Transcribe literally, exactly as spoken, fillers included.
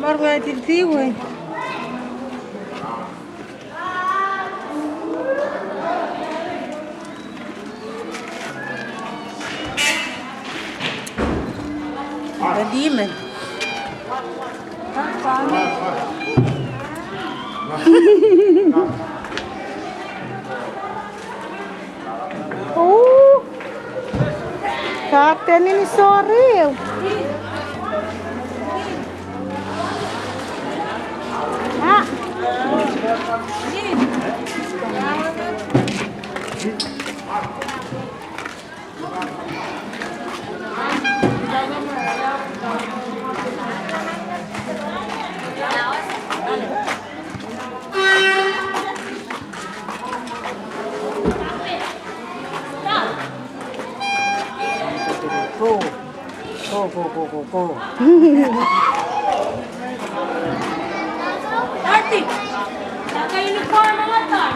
Mar ngai tildi wei. Kadimen. Oh, katenin sohte. Ah. Ko, ko, ko, ko, ko, ko. Arti. Taka uniform ang atan.